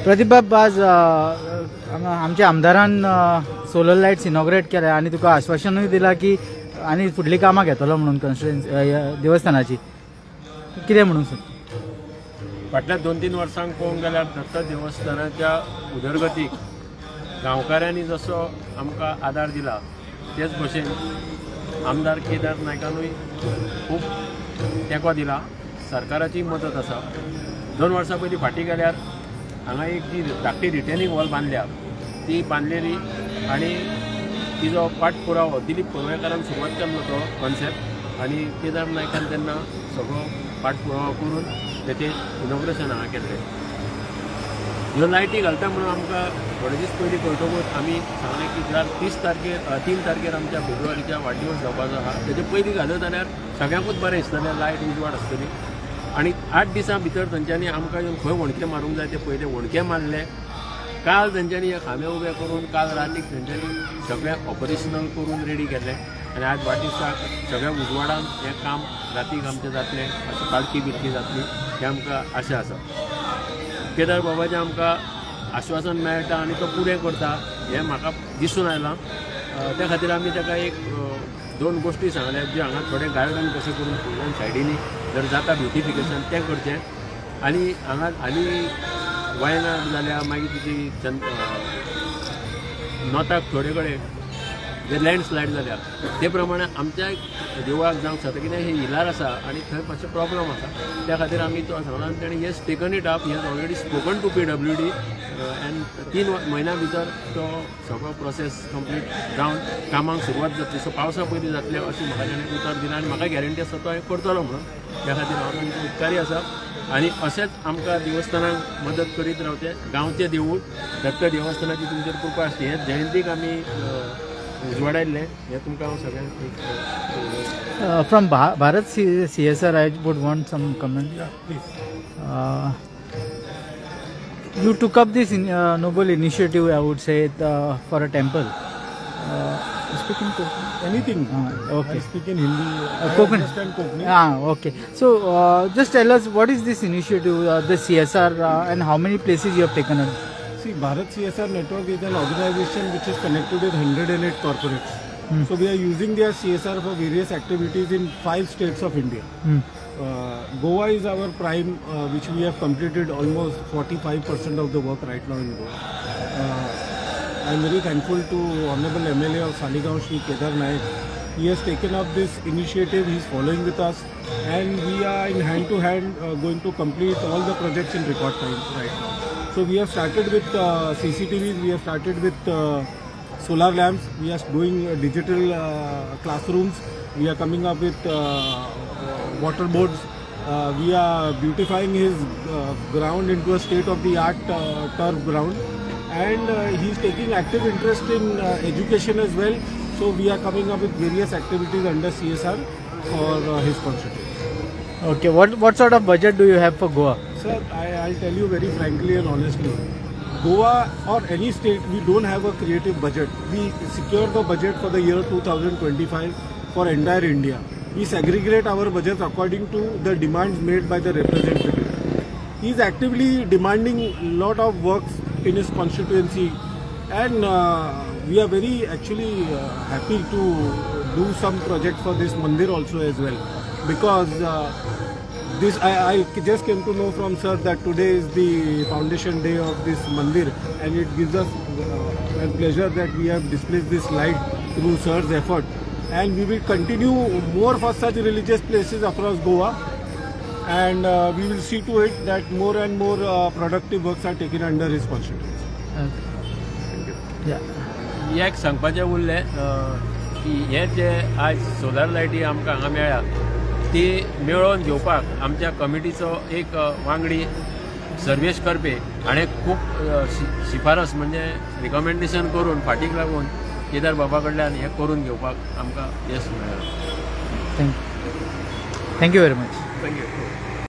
प्रदीप बाब, आज हांगा आमच्या आमदारान सोलर लायट्स इनॉग्रेट केल्या आनी तुका आश्वासनूय दिलां की आनी फुडलीं कामां घेतलो म्हणून कॉन्स्टिट्युएन्सी देवस्थानाची. कितें म्हणूंक सोदता? फाटल्या 2-3 वर्सांक पळोवंक गेल्यार दत्त देवस्थानाच्या उदरगतीक गांवकाऱ्यांनी जसो आमकां आदार दिला, तेच भशेन आमदार केदार नायकानूय खूब तेंको दिला. सरकाराची मदत आसा. 2 वर्सां पयलीं फाटीं गेल्यार हांगा एक जी धाकटी रिटेनिंग वॉल बांदल्या, ती बांदलेली आनी तिजो पाठपुरावो दिलीप कोरवेकारान सुरवात केल्लो तो कॉन्सेप्ट आनी केदार नायकान तेन्ना सगळो पाठपुरावो करून तेचें इनॉग्रेशन हांगा केल्लें. ह्यो लायटी घालता म्हणून आमकां थोडे दीस पयलीं कळटकूच आमी सांगलें की जर 30 तारखेर, 3 तारखेर आमच्या फेब्रुवारीच्या वाडदिवस जावपाचो आहा, तेजे पयलीं घालत जाल्यार सगळ्यांकूच बरें दिसतलें, लायट उजवाड आसतली. आनी 8 दिसां भितर तेंच्यांनी आमकां येवन खंय वणके मारूंक जाय ते पयले वणके मारले. काल तेंच्यांनी हे खांबे उबे करून काल रातीक तेंच्यांनी सगळें ऑपरेशनल करून रेडी केलें आनी आज वाडदिसाक सगळ्या उजवाडान हें काम रातीक आमचें जातलें, अशें पालखी बिलखी जातली हें आमकां आशा आसा. केदार बाबाचें आमकां आश्वासन मेळटा आनी तो पुरें करता हें म्हाका दिसून आयलां. त्या खातीर आमी ताका एक दोन गोश्टी सांगल्यात, ज्यो हांगा थोडें गार्डन कशें करून फुडल्यान सायडींनी जर जाता ब्युटिफिकेशन तें करचें आनी हांगा आनी वायनां जाल्या, मागीर तुजी नॉर्थाक थोडे कडेन जे लँडस्लायड जाल्या ते प्रमाणे आमच्या देवळाक जावंक शकता. कित्याक हे हिलार आसा आनी थंय मातशें प्रॉब्लम आसा. त्या खातीर आमी तो सांगला आनी ताणें has taken it up. He has already spoken to PWD and 3 म्हयन्या भितर तो सगळो प्रोसेस कंप्लीट जावन कामाक सुरवात जातली. सो पावसा पयलीं जातलें अशें म्हाका ताणें उतर दिलां आनी म्हाका गॅरंटी आसा तो हें करतलो म्हणून. त्या खातीर हांव तांचो उपकारी आसा आनी अशेंच आमकां देवस्थानाक मदत करीत रावचें. गांवचें देवूळ दत्त देवस्थानाची तुमचेर कृपा आसची हे जयंतीक आमी उजवाडायल्लें हें तुमकां हांव सगळ्यांक एक From Bharat CSR, I would want some comment. Yeah, please. You took up this noble initiative, I would say, for a temple. Speak in Konkani. Anything. Okay. I speak in Hindi. I Konkani. Understand Konkani. Ah, okay. So, just tell us what is this initiative, the CSR, and how many places you have taken up? See, Bharat CSR Network is an organization which is connected with 108 corporates. So we are using their CSR for various activities in five states of India. Goa is our prime, which we have completed almost 45% of the work right now in Goa. I am very thankful to Honorable MLA of Saligao, Shri Kedar Naik. He has taken up this initiative, he is following with us, and we are in hand to hand going to complete all the projects in record time right now. So we have started with CCTVs, we have started with solar lamps, we are doing digital classrooms, we are coming up with water boards, we are beautifying his ground into a state of the art turf ground, and he is taking active interest in education as well. So we are coming up with various activities under CSR for his constituency. Okay. What sort of budget do you have for Goa? Sir, I'll tell you very frankly and honestly, Goa or any state, we don't have a creative budget. We secure the budget for the year 2025 for entire India. We segregate our budgets according to the demands made by the representative. He is actively demanding lot of works in his constituency, and we are very actually happy to do some project for this mandir also as well, because this I just came to know from sir that today is the foundation day of this mandir, and it gives us a pleasure that we have displayed this light through sir's effort, and we will continue more for such religious places across Goa, and we will see to it that more and more productive works are taken under his constituency. Yeah. एक सांगपाचें उरलें की हे जे आयज solar लायटी आमकां हांगा मेळ्ळ्या, ती मेळोवन घेवपाक आमच्या कमिटीचो एक वांगडी सर्वेश कर्पे हाणें खूब शिफारस म्हणजे रिकमेंडेशन करून फाटीक लागून केदार बाबा कडल्यान हें करून घेवपाक आमकां येस मेळ्ळें. Thank you. Thank you very much. Thank you.